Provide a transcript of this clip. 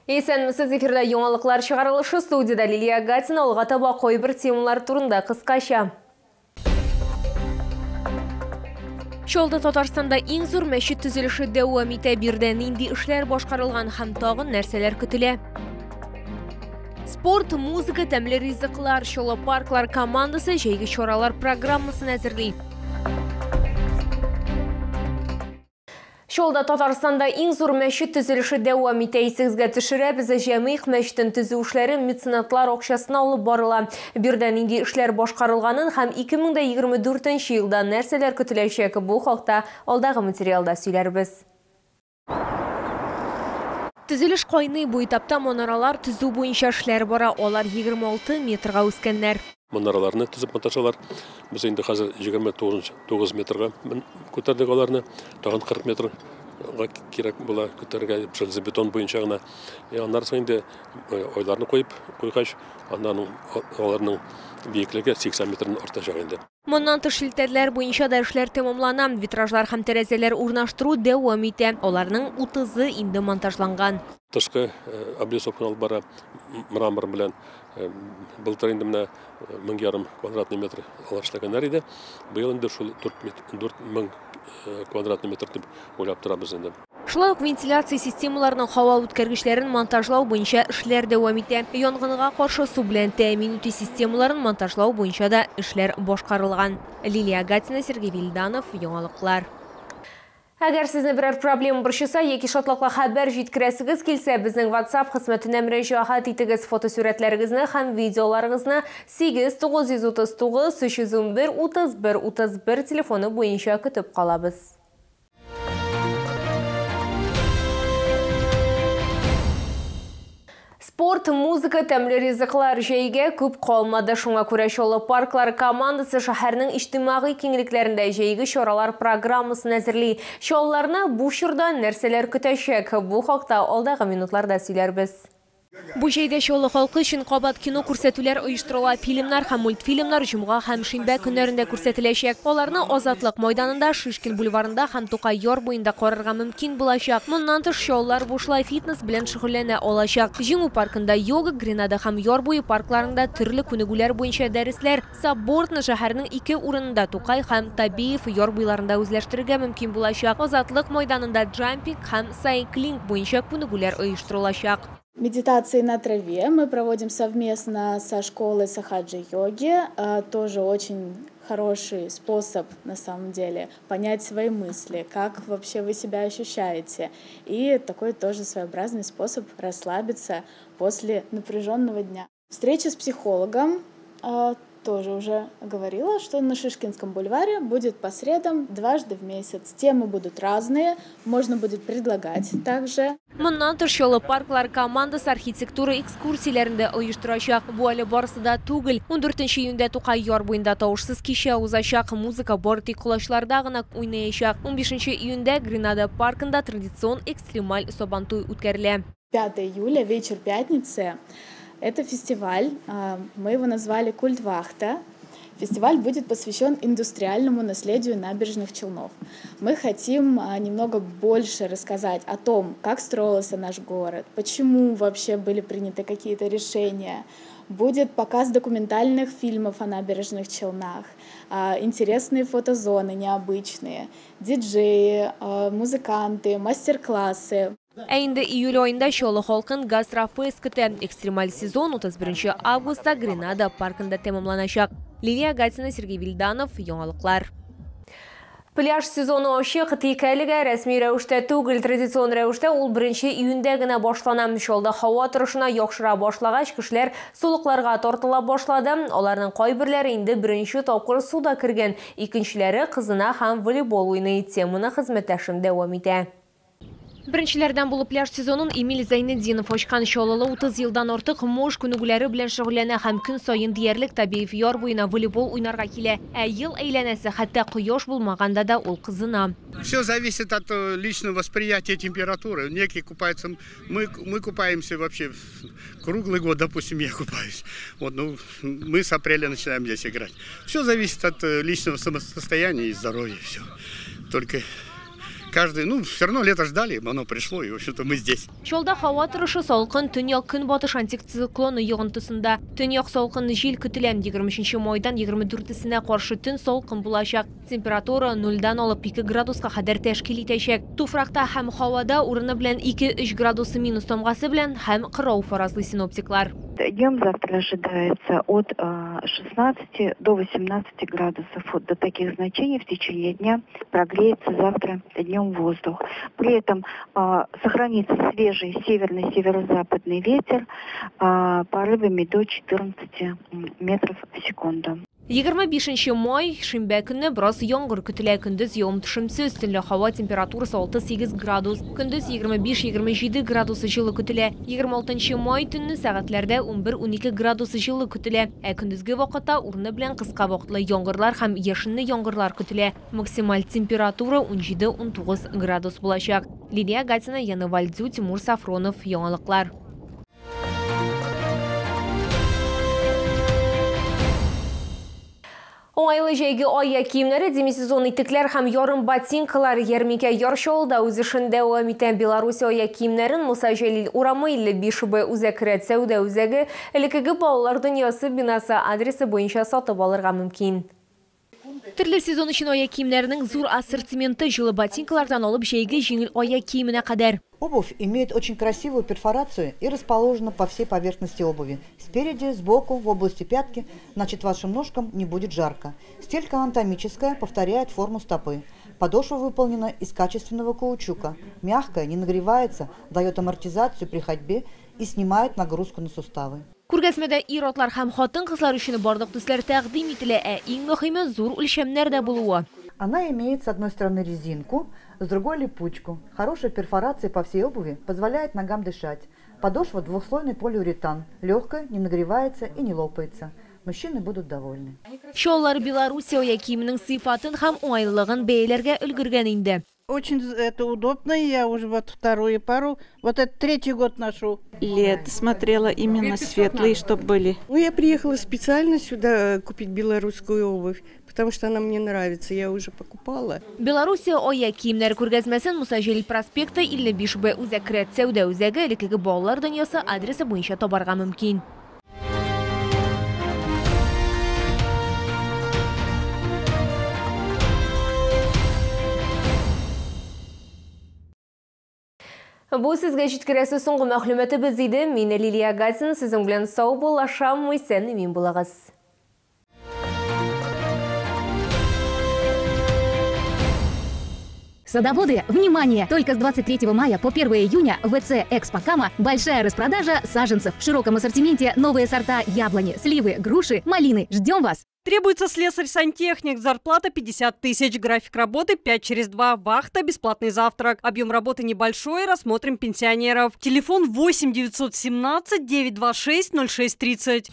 Исәнмесез, эфирда яңалыклар чыгарылышы, студияда Лилия Гатина. Алга таба кайбер темалар турында кыскача. Чаллыда Татарстанда иң зур мәчет төзелеше дәвам итә. Биредә нинди эшләр башкарылган һәм тагын нәрсәләр көтелә? Спорт, музыка, тәмле ризыклар, Чаллы парклар командасы җәйге чаралар программасын әзерли. Чаллыда Татарстанда иң зур мәчет төзелеше дәвам итә. Исегезгә төшерәбез, Җәмигъ мәчетен төзү эшләре меценатлар акчасына алып барыла. Биредә нинди эшләр башкарылганын һәм 2024 елда нәрсәләр көтеләчәк, бу хакта алдагы материалда сөйләрбез. Төзелеш кайный, бу этапта манаралар төзү буенча эшләр бара. Алар 26 метрга үскәннәр. Манараларны төзеп маташалар. Без инде хәзер 29 метрга күтәрдек аларны. Тагын 40 метрга кирәк була күтәрергә, железобетон буенча гына. Аннан соң инде ойларны куеп куйгач, аннан аларның биеклеге 80 метрдан артачак инде. Моннан тыш челтәрләр буенча да эшләр тәмамлана. Витражлар һәм тәрәзәләр урнаштыру дәвам итә. Аларның 30-ы инде монтажланган. Тышкы облицовканы алып бара мрамор белән. Былтыр инде менә 1500 квадратный метр алар эшләгәннәр иде. Быел инде шул 4000 квадратный метр дип уйлап торабыз инде. Шулай ук вентиляция системаларының һава үткәргечләрен монтажлау буенча эшләр дәвам итә. Янгынга каршы су белән тәэмин итү системаларын монтажлау буенча да эшләр башкарылган. Лилия Гатина, Сергей Вильданов, Яңалыклар. Әгәр сезне берәр проблема борчыса яки шатлыклы хәбәр җиткерәсегез килсә, безнең WhatsApp хезмәтенә мөрәҗәгать итегез. Фотосурәтләрегезне һәм видеоларыгызны 8 939 311 31 31 телефоны буенча көтеп калабыз. Спорт, музыка, тәмле ризыклар җәйгә күп калмады. Шуңа күрә Чаллы парклар командасы шәһәрнең иҗтимагый киңлекләрендә җәйге чаралар программасын әзерли. Чаллыларны бу чорда нәрсәләр көтәчәк? Бу хакта алдагы минутларда сөйләрбез. Бу җәйдә Чаллы халкы өчен кабат кино күрсәтүләр оештырыла. Фильмнар һәм мультфильмнар җомга һәм шимбә көннәрендә күрсәтеләчәк. Аларны Азатлык майданында, Шишкин бульварында һәм Тукай яр буенда карарга мөмкин булачак. Моннан тыш чаллылар бушлай фитнес белән шөгыльләнә алачак. Җиңү паркында йога, Гренада һәм яр буе паркларында төрле күнегүләр буенча дәресләр, сапбордны шәһәрнең ике урынында Тукай һәм Табиев яр буйларында үзләштерергә мөмкин булачак. Азатлык майданында джампинг һәм сайклинг буенча күнегүләр оештырылачак. Медитации на траве мы проводим совместно со школой сахаджа-йоги. Тоже очень хороший способ, на самом деле, понять свои мысли, как вообще вы себя ощущаете. И такой тоже своеобразный способ расслабиться после напряженного дня. Встреча с психологом тоже уже говорила, что на Шишкинском бульваре будет по средам дважды в месяц. Темы будут разные, можно будет предлагать также. Моннан тыш Чаллы парклар командасы архитектура экскурсияләрендә оештырачак. Бу әле барысы да түгел. 14 июньдә Тукай яр буенда тавышсыз кичә узачак. Музыка бары тик колачларда гына уйнаячак. 15 июньдә Гренада паркында традицион экстремаль сабантуй үткәрелә. 5 июля, вечер пятницы. Это фестиваль, мы его назвали «Культвахта». Фестиваль будет посвящен индустриальному наследию набережных Челнов. Мы хотим немного больше рассказать о том, как строился наш город, почему вообще были приняты какие-то решения. Будет показ документальных фильмов о набережных Челнах, интересные фотозоны необычные, диджеи, музыканты, мастер-классы. Ә инде июль аенда Чаллы халкын гастрофест көтә. Экстремаль сезон 31 августта Гренада паркында тәмамланачак. Лилия Гатина, Сергей Вильданов, Яңалыклар. Пляж сезоны ачык, тик әлегә рәсми рәвештә түгел, традицион рәвештә ул 1 июньдә генә башлана. Чаллыда һава торышына яхшыра башлагач, кешеләр сулыкларга тартыла башлады. Аларның кайберләре инде беренче тапкыр суда кергән, икенчеләре кызына һәм волейбол уйный. Теманы хезмәттәшем дәвам итә. Беренчеләрдән булып пляж сезонын Эмиль Зайнетдинов ачкан. Чаллылы 30 елдан артык муж күнегүләре белән шөгыльләнә һәм көн саен диярлек Табиев яр буена волейбол уйнарга килә. Ә ел әйләнәсе, хәтта кояш булмаганда да ул кызына. Все зависит от личного восприятия температуры. Некие купаются, мы купаемся вообще круглый год, допустим, я купаюсь. Вот, ну, мы с апреля начинаем здесь играть. Все зависит от личного самосостояния и здоровья, все. Только Каждый, ну, все равно лето ждали, оно пришло, и, в общем-то, мы здесь. Чаллыда һава торышы салкын төньяк көнбатыш антициклоны йогынтысында. Төньяк салкын җил көтелә. 23 майдан 24-сенә каршы төн салкын булачак. Температура 0-дан алып 2 градуска кадәр тәшкил итәчәк. Туфракта һәм һавада урыны белән 2-3 градусы минус тамгасы белән һәм кырау фаразлый синоптиклар. Днем завтра ожидается от 16 до 18 градусов. Вот до таких значений в течение дня прогреется завтра днем воздух. При этом сохранится свежий северный северо-западный ветер порывами до 14 метров в секунду. 25 май, шимбә көнне бераз яңгыр көтелә. Көндез явым-төшемсез, төнлә һава температурасы 6-8 градус. Көндез 25-27 градус җылы көтелә. 26 май төнне сәгатьләрдә 11-12 градус җылы көтелә. Ә көндезге вакытта урыны белән кыска вакытлы яңгырлар һәм яшенле яңгырлар көтелә. Максималь температура 17-19 градус булачак. Лилия Гатина, Яна Вальдю, Тимур Сафронов. Яңалыклар. Уңайлы җәйге аяк киемнәре, демисезон итекләр һәм ярым ботинкалар ярминкә Яр Чаллыда үз эшен дәвам итә. Беларусь аяк киемнәрен Муса Җәлил урамы 55 Б үзәк рәт сәүдә үзәге, элеккеге балалар дөньясы бинасы адресы буенча сатып алырга мөмкин. Төрле сезон өчен аяк киемнәренең зур ассортименты җылы ботинкалардан алып җәйге җиңел аяк киеменә кадәр. Обувь имеет очень красивую перфорацию и расположена по всей поверхности обуви. Спереди, сбоку, в области пятки, значит, вашим ножкам не будет жарко. Стелька анатомическая, повторяет форму стопы. Подошва выполнена из качественного каучука. Мягкая, не нагревается, дает амортизацию при ходьбе и снимает нагрузку на суставы. Күргәзмәдә ир-атлар һәм хатын-кызлар өчен барлык төсләр тәкъдим ителә, ә иң мөһиме зур үлчәмнәрдә булуы. Она имеет с одной стороны резинку, с другой липучку. Хорошая перфорация по всей обуви позволяет ногам дышать. Подошва двухслойный полиуретан, легкая, не нагревается и не лопается. Мужчины будут довольны. Чаллылар Белоруссия аяк киеменең сыйфатын һәм уңайлылыгын бәяләргә өлгергән инде. Очень это удобно, я уже вот вторую пару, вот это третий год ношу. Лет смотрела именно светлые, чтобы были. Ну, я приехала специально сюда купить белорусскую обувь, потому что она мне нравится, я уже покупала. Белоруссия аяк киемнәре күргәзмәсен Муса Җәлил проспекты 55 Б үзәк рәт сәүдә үзәге, элеккеге балалар дөньясы адресы буенча табарга мөмкин. Бу сезгә җиткерәсе соңгы мәгълүматыбыз иде. Мин Лилия Гатина, сезнең белән сау булашам, исән имин булыгыз. Садоводы, внимание! Только с 23 мая по 1 июня в ВЦ «Экспо Кама» большая распродажа саженцев. В широком ассортименте новые сорта яблони, сливы, груши, малины. Ждем вас! Требуется слесарь-сантехник. Зарплата 50 тысяч. График работы 5/2. Вахта, бесплатный завтрак. Объем работы небольшой. Рассмотрим пенсионеров. Телефон 8 917 926 06 30.